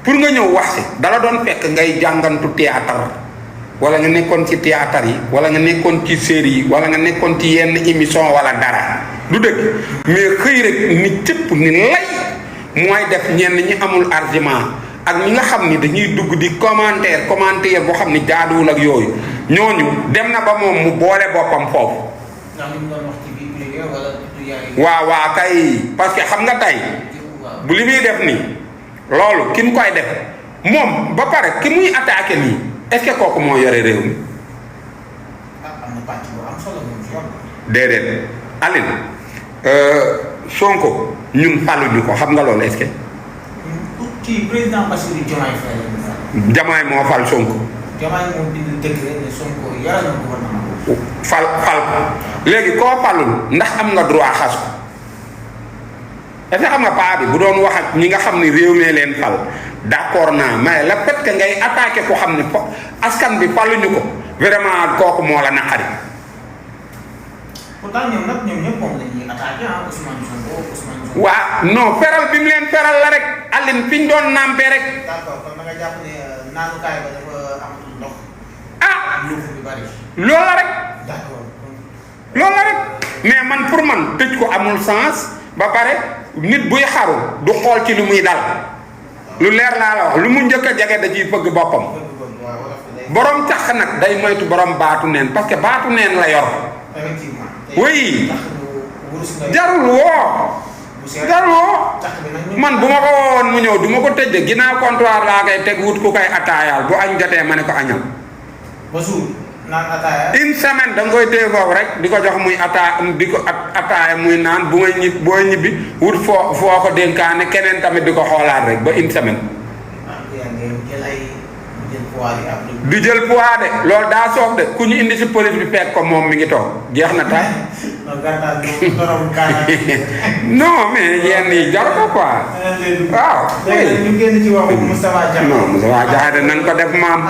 pour nga ñëw wax si dala doon fekk ngay jàngantu théâtre wala nga nekkoon ci théâtre yi wala nga nekkoon ci série yi wala nga nekkoon ci yenn émission wala dara du dëgg mais xëy rek ni cëpp ni lay mooy def ñenn ñi amul argument ak ñi nga xam ni dañuy dugg di commentaire boo xam ni jaaduwul ak yooyu ñooñu dem na ba moom mu boole boppam foofu waaw kay parce que xam nga tey bu li muy def nii loolu ki mu koy def moom ba pare ki muy attaqué nii est-ce que kooku moo yore réew mi déedéet Aline Sonko ñun faluñu ko xam nga loolu est-ce que kii président Bassirou Diomaye Faye Diomaye moo fal Sonko Diomaye moo bind décret ne Sonko yore na gouvernement fal ko léegi koo falul ndax am nga droit xas ko est-ce que xam nga paa bi bu doon wax ak ñi nga xam ni réew mee leen fal d'accord naa mais le fait que ngay attaqué ko xam ni askan bi faluñu ko vraiment kooku moo la naqari. pourtant ñoom ñëpp moom la ñuy attaqué Ousmane Sonko. waa non feral bi mu leen feral la rek Aline fi ñu doon nampé rek. d'accord kon da nga jàpp ne naanukaay ba dafa amatul ndox. lu bi bari. loolu la rek. d'accord. loolu la rek mais man pour man tëj ko amul sens ba pare nit buy xaru du xool ci lu muy dal lu leer laa la wax lu mu njëkk a jege da ciy bëgg boppam borom tax nag day moytu borom baatu neen parce que baatu neen la yor. effectivement. oui jarul woo. jarul woo man bu ma ko woowoon mu ñëw du ma ko tëj de ginnaaw comptoir laa koy teg wut ku koy attaayaal bu añ jotee ma ne ko añal. ba suur naan ataaya. une semaine da nga koy téye foofu rek di ko jox muy ataaya muy naan bu ngay ñib booy ñibbi wut foo ko dénkaane keneen tamit di ko xoolaat rek ba une semaine. du jël poids de loolu daa soof de ku ñu indi si police bi fekk ko moom mi ngi toog jeex na tax. non mais yenn yi jar ko quoi. waaw. léegi ñu génn ci waxu Moustapha Diakhaté. non Moustapha Diakhaté nañ ko def maam.